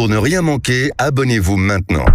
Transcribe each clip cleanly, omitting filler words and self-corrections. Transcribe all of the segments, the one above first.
Pour ne rien manquer, abonnez-vous maintenant.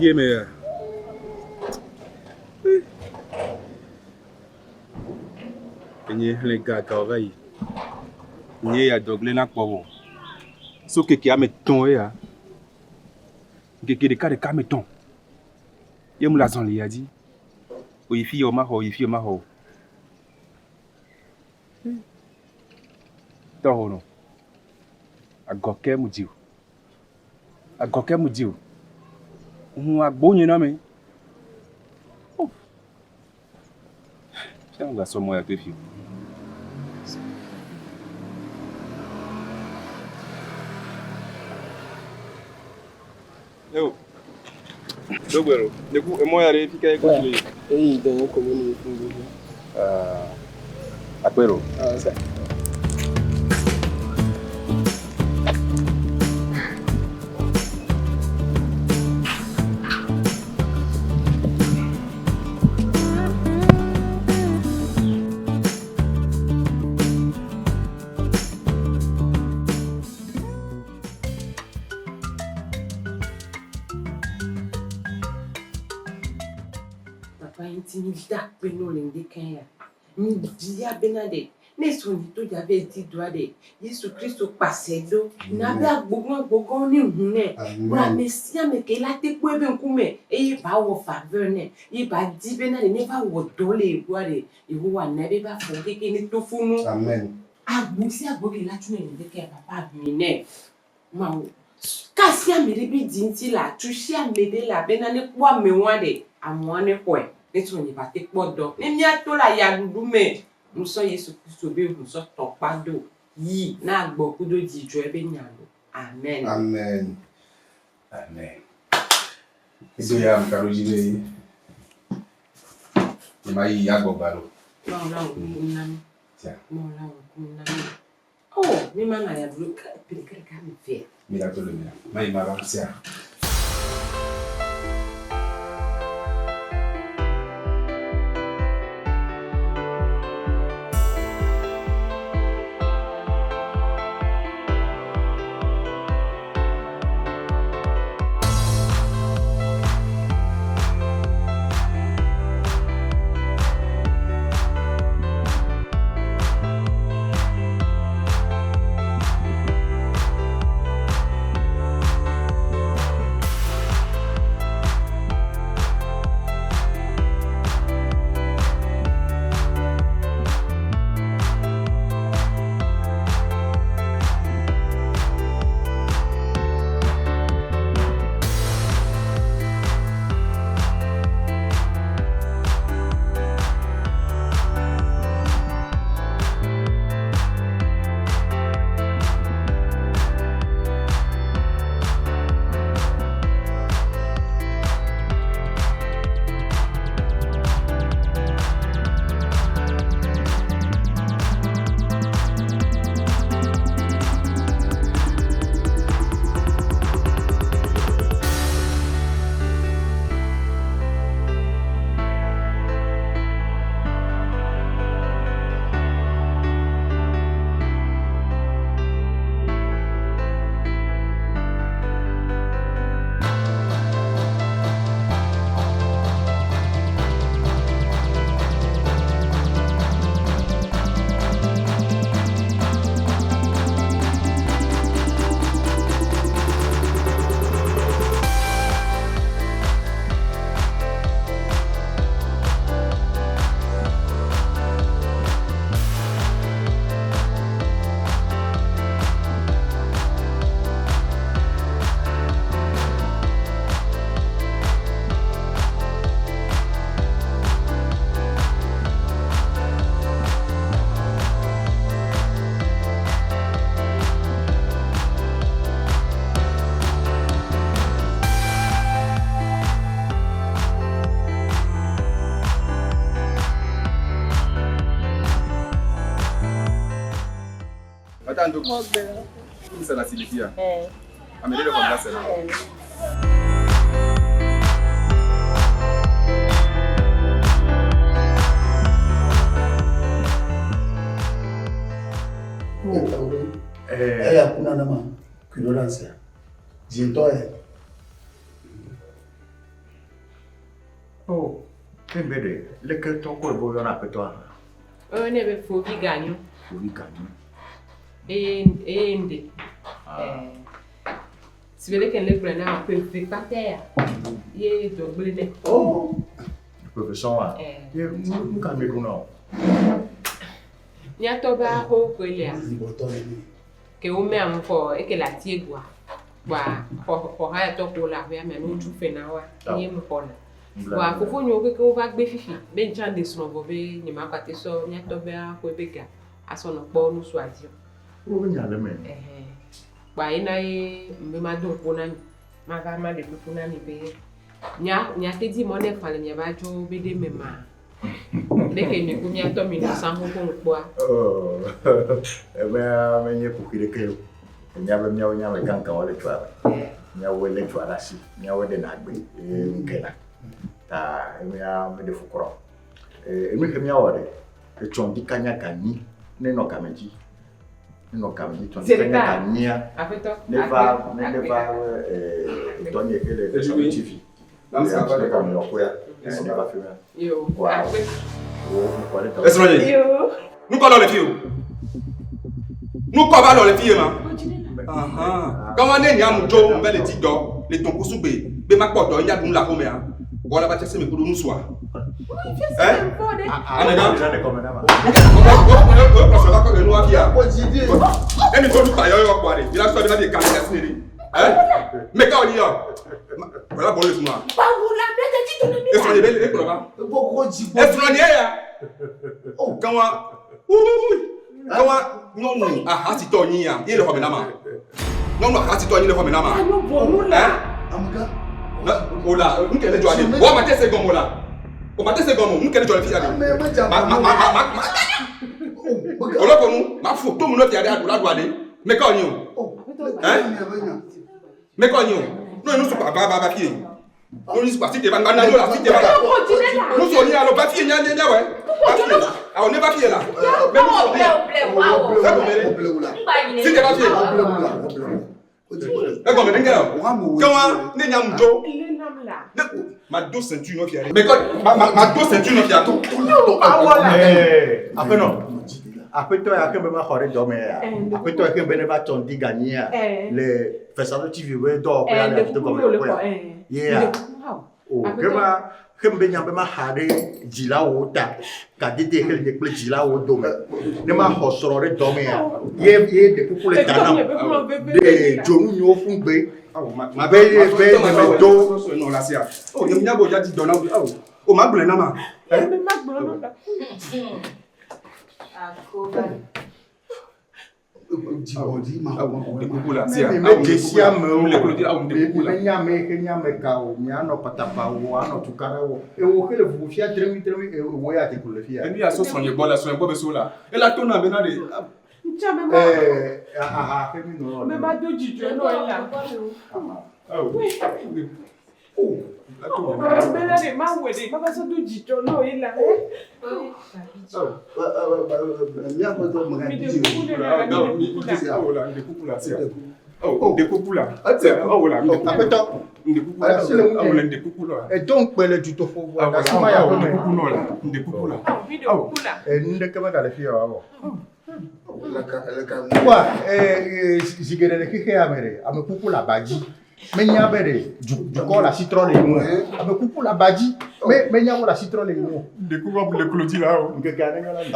Ye me ya. Enye hlẽ ga ga va yi. Nye ya dɔgble na kpɔ wo. So keke ame tɔn ya. Keke ɖeka ɖeka ame tɔn. Ye mu le azɔli ya dzi. Oyi fi yɔ maxɔ, oyi fi yɔ maxɔ o. Tɔhonɔ. Agɔkɛ mu dzi o. Agɔkɛ mu dzi o. Hu agbo nye na me. Oh. Fia mu gasɔ mɔ ya to fi. Yo. Dogbero. Neku emɔ ya ɖe fi ka ye ko le. Eyi dɔ ko mo ni fun gbogbo. Ah. Akpero. Ah, sa. Papa ŋuti mi da akpe nɔ le ŋdekɛn ya. Mi bia bena ɖe ne srɔ̃nyi to dza be di doa ɖe Yesu Kristo kpase ɖo na be agbogbo agbogbo ne hu nɛ. Kplɔ ame sia ame ke la te kpɔe be ŋkume eye ba wɔ faveur nɛ ye ba di bena ɖe ne va wɔ dɔ le ye gbɔa ɖe Yehowa na be ba fɔ keke ne to funu. Amen. Agbo sia agbo ke la tso ne ŋdekɛn papa mi nɛ. Mawu. Kasi ame ɖe be dzi ŋuti la, tu si ame ɖe la bena ne kpɔ amewoa ɖe, amewoa ne xɔe. Ne srɔ̃nye va te kpɔ dɔ. Ne míato le ayaɖuɖu me, ŋusɔ Yesu Kristo be ŋusɔ tɔkpa do yi na agbɔ kudo dzidzɔe be nya lo. Amen. Amen. Amen. Edo ya mka ɖo dzi be nye ma yi agbɔgba ɖo. Mawu la wɔ nuku na mí. Tia. Mawu la wɔ nuku na mí. Oh, mi ma na ya ɖu ka ɖeka ɖeka mi vea. Mi la to le mia. Ma yi ma va sia. ndo. Mi sa na si le fia. Ame ɖe le xɔ mi la se na. Eya kuna na ma ignorance zintɔ ye. Oh, ke be ɖe leke tɔ ko ebo yɔna aƒetɔa? Eye ne be fovi ganyo. Fovi ganyo. Eye eye ŋde. Ah. Si be leke le gblɔ na ƒe eve kpata ya ye dɔ gblẽ nɛ. Oh. Ƒe eve sɔŋ wa? Ye nu ka mi ɖuna o? Míatɔ be axo koe lia. Ke wo mea ŋu xɔ eke le atie goa. Kpoa xɔ xɔ hayatɔ ko le aƒea mea ne wotu fe na woa ye mu xɔna. Kpoa fofonyewo kekeŋ wova gbe fifi be ŋtsã ŋɖe srɔ̃ vɔ be nyemagba te sɔ míatɔ be axoe be ga asɔ nɔ kpɔ nusua dzi o. Wo be nya le eme. Ɛhɛn. Kpoa ye na ye ŋbe mado ŋku na mi. Mava maɖe kuku na mi be mia miate di mɔ ne fa le miava dzo be ɖe me ma. Leke mi ku miatɔ mi nɔ san xoxo ŋkpɔa. Oh, emea menye kuxi ɖeke o. Enya be míawo nye ame gãgãwo le dua me. Míawoe lé dua ɖe asi, míawoe ɖena gbe eye nu kena. Ta emea meɖe fu kura o. Enu ke míawɔ ɖe, etsɔ ŋdi kanya ganyi ne nɔ game dzi. Ne nɔ game dzi, tsɔ ŋdi kanya ganyia. Ne va, ne va etɔnye ke le Fesanu TV. Esrɔ̃nye, nu kɔ lɔ le fi o. Nu kɔ va lɔ le fi ye ma. Kama ne nya mu dzo ŋbe le ti dɔ le tɔnkusu gbe be makpɔ dɔ nya ɖum le axomea. Wɔla va tsɛsɛ me kudo nusua. Eh? Amegã. Kplɔsɔ va kɔ enua fia. Emi tó nu kpa yɔyɔ kpɔa ɖe. Mi la sɔ mi la bi kame asi ne ɖe. Eh? Meka wònyi yɔ. Wòla bɔ le funu wa. Esrɔ̃nye be ekplɔ va. Esrɔ̃nye ya. Kama wuwui. Kama nyɔnu ahasitɔ nyi ya. Ye le xɔme na ma. Nyɔnu ahasitɔ nyi le xɔme na ma. Eh? Ola, nu ke le dzɔ ɖe. Wɔ ma te se gɔme ola. O ma te se gɔme o. Nu ke le dzɔ le fia ɖe. Ma ma ma ma ma. Ola kɔnu. Ma fo tomu ne fia ɖe aɖu la ɖua ɖe. Meka wònyi o. Eh? Meka wònyi o. No nu sukpa va va va fie. No nu sukpa si te va na yo la si te va. Nu so ni alo va fie nya nya nya wɛ. Va fie. Awo ne va fie la. Me nu so ni. Si te va fie. Egɔme ɖe ŋgɛ o. Kama ne nya mu dzo. Ne ma do ceinture nɔ fia ɖe. Mekɔ ma ma ma do ceinture nɔ fia. Aƒenɔ, aƒetɔ ya ke be ma xɔ ɖe dɔ me ya. Aƒetɔ ya ke be ne va tsɔ ŋdi ganyi ya le Fesanu TV be dɔwɔƒe ya le afi gɔme ɖe ya. Ye ya. O ke ma ke be nya be ma xa ɖe dzilawo ta kadede xe le kple dzilawo dome. Ne ma xɔ srɔ̃ ɖe dɔ me ya. Ye ye ɖe kuku le ta nam. Ɖe dzonu nyiwo fún gbe. Be ye be ne me do. O nye nya bo ya di dɔ na o. O ma gblɔe na ma. Dzesi amewo menya ame ke nye ame ka o mianɔ patapa wo anɔ tukaɖa wo ewo ke le ʋuʋu fia dremi dremi ewo ya dze klo le fia. Enu ya so srɔ̃nye gbɔ le srɔ̃nye gbɔ be so la ela to na bena ɖe. Ɛɛ aha ke mi nɔ. Me ma do dzidzɔ nɔ ye la. Bena ɖe ma wɔ ɖe ma va sɔ do dzidzɔ nɔ ye la. Míaƒe dɔ me Mi ɖe kuku ɖe la. Aƒetɔ, edo ŋukpe le dutoƒo vɔ gake ma ya ƒe me. Mi ɖe kuku la. Enu ɖeke megale fi ya o awɔ. Kpɔa zi geɖe le xexea me ɖe ame kuku le aba dzi. Menya be ɖe dukɔ le asi trɔ le ŋu. Ame kuku le aba dzi. Menya wo le asi trɔ le ŋu. Ŋkeke aɖe nyɔ la mi.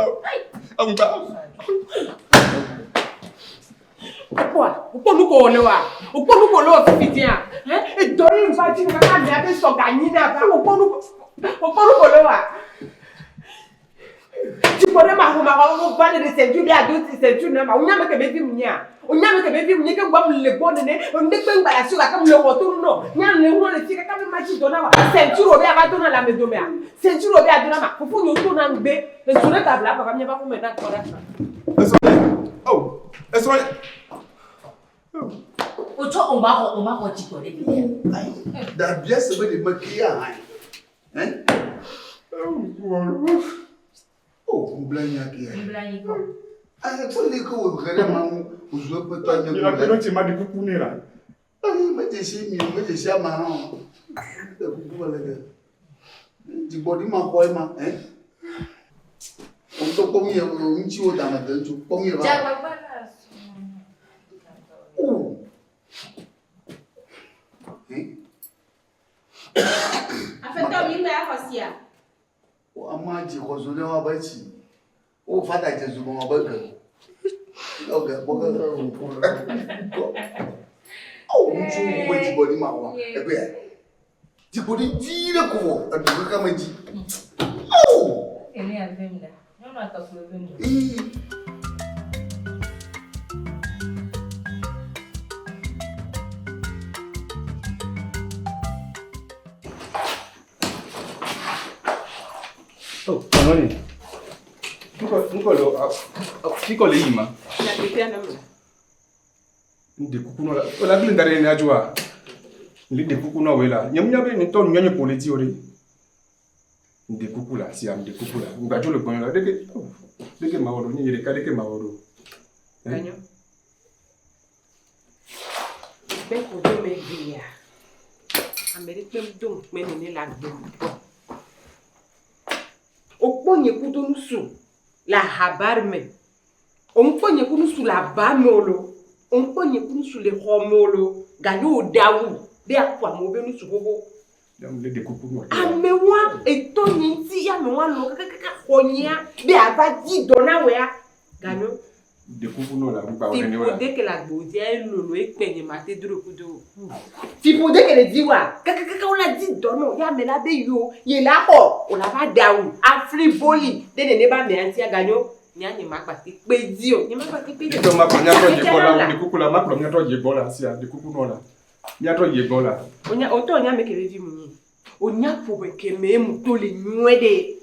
Wokpɔa, wokpɔ nu ko wòle oa? Wokpɔ nu ko wòle wɔ fifi dzia? Edɔ ye va dzi kaka mia be sɔ ganyi na va. Wokpɔ nu ko, wokpɔ nu ko wòle oa? Dziƒo ɖe ma xɔ ma xɔ wo va ɖe ceinture ɖe ado ceinture na ma. Wonya me ke be vi mu nyea? Wonya me ke be vi mu nye ke ŋgba mu le gbɔ nene. Ŋɖe kpe ŋgba le asi o gake mu le xɔ to nu nɔ. Nya le ŋu le fi kaka be ma dzi dɔ na wa. Ceinture wo be ava do na le ame domea? Ceinture wo be ado na ma. Fofo nyewo to na ŋgbe. Ezo ɖe gabla gba va mía va xɔme na kpɔ ɖa. Oh. Esrɔ̃. Wotsɔ o ma xɔ o ma xɔ dzigbɔ ɖe mi. Dabia se be ɖe me ke ya hã. Hein? O, nublanyi ke ya. Nublanyi kɔ. Ayi fo le ke wo he ɖe ma ŋu ozu eƒe tɔ nye ko. La kpe ma ɖi kuku nɛ la. Ayi me dzesi mi o, me dzesi ama hã o. Ɖe kuku me le ke. Dzigbɔɖi ma xɔ ema, hein? O ŋutɔ kpɔ nu ye ŋutiwo da me de ŋutsu kpɔ nu ye va. Dzagbagba la. O. Hein? Aƒetɔ mi ŋgbe axɔ sia. O ama dzi xɔ zo ne wa be tsi. O fada dze zo wa be ge. O ge kpɔ ge. O ŋutsu wo be dzigbɔɖi ma wa. Egbe ya. Dzigbɔɖi vi ɖe ko vɔ eɖu xexea me dzi. O. Ene ya vem ɖa. Nyɔnua tɔklo vem ɖa. Ii. Oh, kɔnɔ ni. Ŋkɔ le fi kɔ le yi ma. N de kuku nɔ la. O la gblẽ da ɖe ne adzɔa. N de kuku nɔ woe la. Nye mu nya be ne tɔ nu nye ƒo le dzi o ɖe. N de kuku la sia n de kuku la. N gbadzo le gbɔnye la. Ɖeke ɖeke ma wɔ ɖo. Nye ɖeka ɖeke ma wɔ ɖo. Ganyo. Kpe ko do me gbea. Ame ɖe kpe do ŋukpe nene le agbe me kpɔ. Wokpɔ nye kudo nusu le ahabar me. Wokpɔ nye kudo nusu le aba me o lo. Wokpɔ nye kudo nusu le xɔ me o lo. Ganyo wo ɖe awu be akpɔ amewo be nusu xoxo. N de kuku nɔ. Amewoa etɔ nye ŋuti ya amewoa lɔ kakakaka xɔ nyea be ava di dɔ na woea. Ganyo. N de kuku nɔ la. N gba wɔ nene o la. Fiƒode ke le agbowòdzia elolo ekpe nye ma te dro kudo o. Fiƒode ke le di wa kakakaka wo la di dɔ nɔ ya ame la be yo ye la xɔ o la va ɖe awu afli boli ɖe nene ba amea ŋutia ganyo nya nye ma gba te kpe di o nye ma gba te kpe di o. Etɔ ma kplɔ miatrɔ yi gbɔ la. N de kuku la. Ma kplɔ miatrɔ yi gbɔ la sia. N de kuku nɔ la. Miatrɔ yi gbɔ la. Onya otɔ onya ame ke vevi mu nyi. Onya ƒome ke me mu to le nyuie ɖe.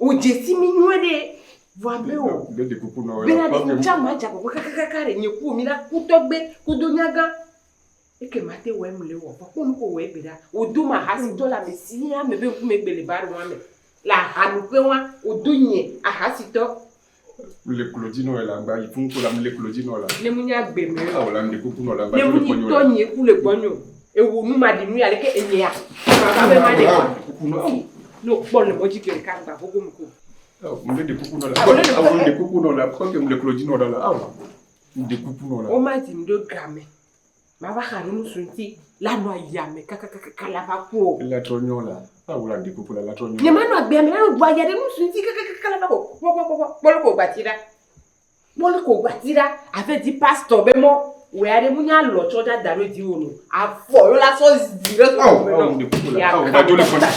O dzesi mi nyuie ɖe. Vɔ ame o. N de kuku nɔ la. Bena ɖe ŋutsa ma dza gbɔgbɔ kakakaka ɖe nye ku mi la kutɔgbe kudo nyagã. Eke ma te wɔ emu le wɔ. Vɔ kpɔ nu ko wɔ egbe ɖa. O do ma ahasitɔ le ame sia ame be ŋkume gbe le bar wa me. Le ahanuƒe wa, o do nye ahasitɔ. Le klo dzi nɔ la. Gba yi fún ko la. Le klo dzi nɔ la. Ne mu nya gbe me. Awɔ la n de kuku nɔ la. Ne mu nyi tɔ nye ku le gbɔnyo. Ewu nu ma ɖi nu ya leke enyea. Ma va be ma ɖe wa. Kuku nɔ. Awɔ. Ne o kpɔ le mɔdzi gbe ɖeka gba gogo mu ko. Awɔ n de kuku nɔ la. Awɔ n de kuku nɔ la. Kɔ ke n le klo dzi nɔ la. Awɔ n de kuku nɔ la. Wo ma di nu ɖo game. Ma va xa ɖe nusu ŋuti la nɔ ayame kakakaka la va ku o. La trɔ nyɔ la. Awɔ la n de kuku la. La trɔ nyɔ. Nye ma nɔ agbea me la nɔ aya ɖe nusu ŋuti kakakaka la va ko kpɔkpɔkpɔ kpɔlɔ ko gbati ɖa. Kpɔlɔ ko gbati ɖa. Ave di pastor be mɔ wòe aɖe mu nya lɔ tsɔ dza da ɖo dzi wo no. Afɔ yɔ la sɔ zi ɖe Awɔ awɔ n de kuku la. Awɔ gbadzo le gbɔnyo.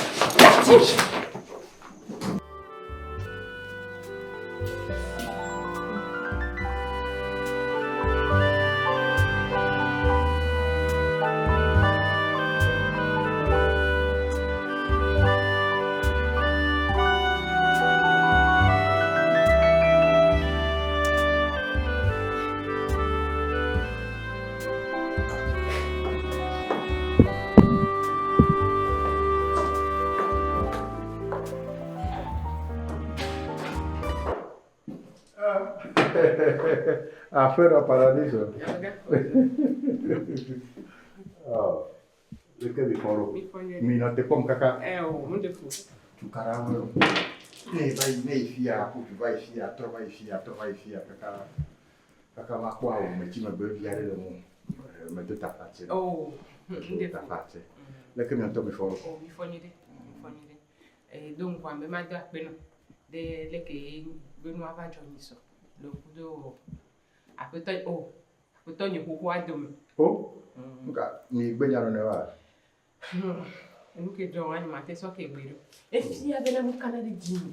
Affaire paradiso. Oh. Leke mi fɔlɔ. Mi nɔ te kpɔm kaka. Ɛ o, mun de fo. Tukara wo. Ne va yi ne yi fia, ko va yi fia, trɔ va yi fia, trɔ va yi fia kaka. Kaka ma kpɔ awu me tsi megbe vi aɖe le ŋu. Me do tafatse. Oh, Me mun do de fo. tafatse. Leke mi ŋutɔ mi fɔlɔ. Oh, mi fɔ nyuie ɖe. Mi fɔ nyuie ɖe. Eh, do ŋgɔ ame ma do akpe nɔ. Ɖe leke be nua va dzɔ nyi sɔ. Le kudo aƒetɔ oh, aƒetɔ nye xoxoa dome. O. Nka mi gbe nya nɔ ne wa. Enu ke dzɔ wa nye ma te sɔ ke gbe ɖo. Efia bena nu kana ɖe dzi nyo.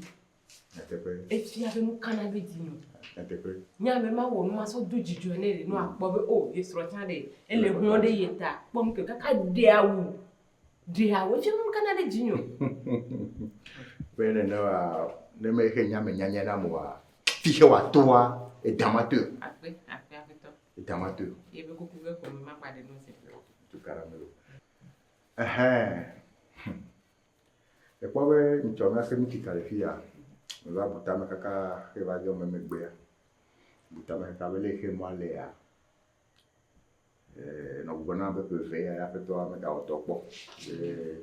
Nyateƒe. Efia be nu kana ɖe dzi nyo. Nyateƒe. Nye ame ma wɔ nu ma sɔ do dzidzɔ ne ɖe nu akpɔ be o ye srɔ̃ tsã ɖe ele hlɔ̃ ɖe ye ta kpɔ nu ke kaka ɖe awu. Ɖe awu efia be nu kana ɖe dzi nyo. Be nene wa ne me xe nya me nyanya na mo wa. Fi xe wòatoa, edã matoe o. Akpe, akpe aƒetɔ. Edã matoe o. Ye be kuku ge ko me makpa ɖe nu se. Tukaɖa mele o. Ɛhɛn. Hum. Ekpɔ be ŋtsɔ míaƒe nukika le fiya. Meva bu tame kaka xe va yɔ me megbea. Bu tame kaka be le xe mɔa lea. Eh, nɔ gbɔgblɔ nam be ƒe eve ya aƒetɔa megawɔ dɔ kpɔ. Ye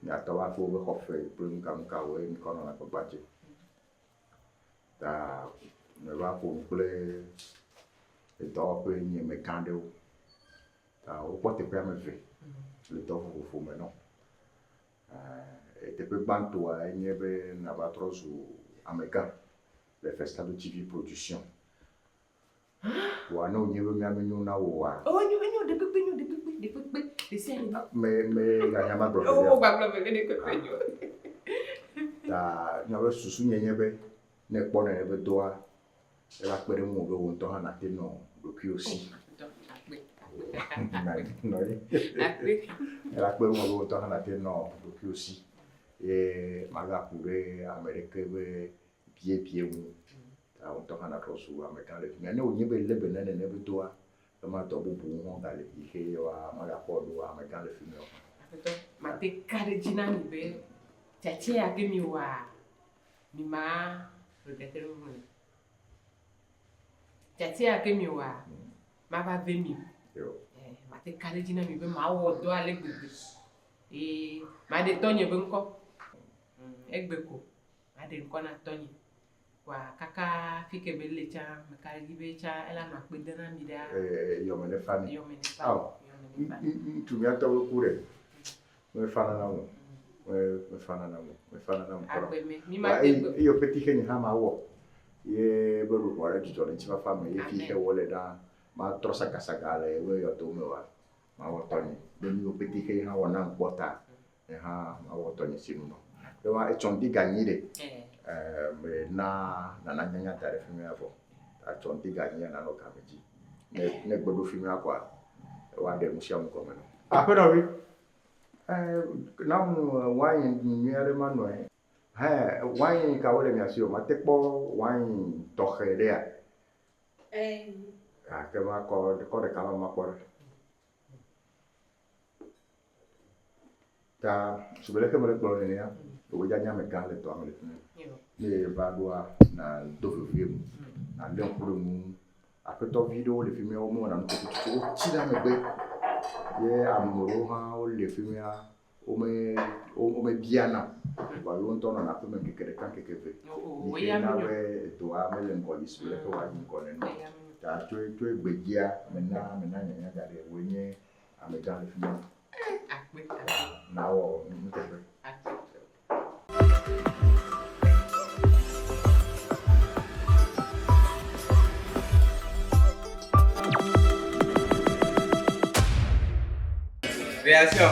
miatɔ va ƒe wobe xɔ fe kple nukanukawoe ŋkɔ nɔna gbagba dzi. Ta meva ƒo nu kple edɔwɔƒe nye megã ɖewo. Ta wokpɔ teƒe ame eve le dɔ vovovo me nɔ. Eh, teƒe gbãtɔa enye be nava trɔ zu amegã le Festado TV production. Vɔa ne wònye be míame nyo na wò oa? Oh, nyo, nyo, ɖe kpekpe, nyo, ɖe kpekpe, ɖe kpekpe, ɖe sia ɖe. Me, me ganya ma gblɔ Oh, gbagblɔ veve, ɖe kpekpe nyo. Ta míaƒe susu nye nye be ne ekpɔ nene be dɔa, eva kpe ɖe ŋuwò be wò ŋutɔ hã nàte nɔ ɖokuiwò si. Akpe, akpe, Nɔ ye. Akpe. Eva kpe ɖe ŋuwò be wò ŋutɔ hã nàte nɔ ɖokuiwò si. Ye magaku ɖe ame ɖeke be biebie ŋu. Ta wò ŋutɔ hã nàtrɔ zu amegã le fi mia. Ne wònye be lé be ne nene be dɔa, ema dɔ bubuwo hã gale yi xe wa magakpɔ ɖo amegã le fi mia o. Aƒetɔ, mate ka ɖe dzi na mi be tiatia ya ke mi wɔa, mi ma regretter ɖe ŋu. Tiatia ya ke mi wɔa, mava ve mi. Yo. Eh, mate ka ɖe dzi na mi be mawɔ dɔ ale gbegbe. Eye maɖe tɔnye be ŋkɔ. Egbe ko, maɖe ŋkɔ na tɔnye. Wa kaka fi ke be le tsã, meka ɖe dzi be tsã ela nɔ akpe dem na mi ɖaa. Eh, yɔme ne fa mi. Yɔme ne fa mi. Awo. Yɔme ne fa mi. Ŋutsu míatɔwo ku ɖe. Mefana na mo. Mefana na mo. Mefana na mo kura. Agbe me, mi ma Wa te eyi gbe. eyi ƒe ti xe nye hã mawɔ. Ye be ɖoɖoa ɖe dzidzɔ le ŋutifafa me. Ye fi xe wɔ le ɖa. Matrɔ sagasaga le ye be yɔdo me wa. Mawɔ tɔnye. Be nuyiwo ƒe ti xe hã wɔ nam kpɔ ta. Nye hã mawɔ tɔnye si nu nɔ. Be wa etsɔ ŋdi ganyi ɖe. Eh. Eh, me na nana nyanya da ɖe fi mia vɔ. Atsɔ ŋdi ganyi nanɔ game dzi. Ne ne gbe ɖo fi mia kɔa, woaɖe nu sia nu gɔme nɔ. Aƒenɔvi, eh, na mu wain nyui aɖe manɔe. Hɛ, wain kawo le mia si o? Mate kpɔ wain tɔxɛ ɖea? Eh. Gake ma kɔ kɔ ɖeka ma makpɔ ɖe. Ta sigbe leke mele gblɔ nenea, wò dza nye amegã le dɔa me le fi mia. Ne va ɖoa, na do vevie nu, na lé ŋku ɖe nu ŋu. Aƒetɔvi ɖewo le fi mia, womewɔna nu tututu, wotsi ɖe megbe. Ye ame ɖewo hã wole fi mia, wome womebiana o. Vɔa yewo ŋutɔ nɔna aƒeme ŋkeke ɖeka ŋkeke eve. Oh, Yi eya ke na menyo. be dɔa mele ŋgɔ yi sigbe leke wòayi ŋgɔ nene o. Ta tso tso egbedzia, mena mena nyanya da ɖe wòe nye amegã le fi mia. Akpe, akpe. Nawɔ nuteƒe. Akpe. Réaction.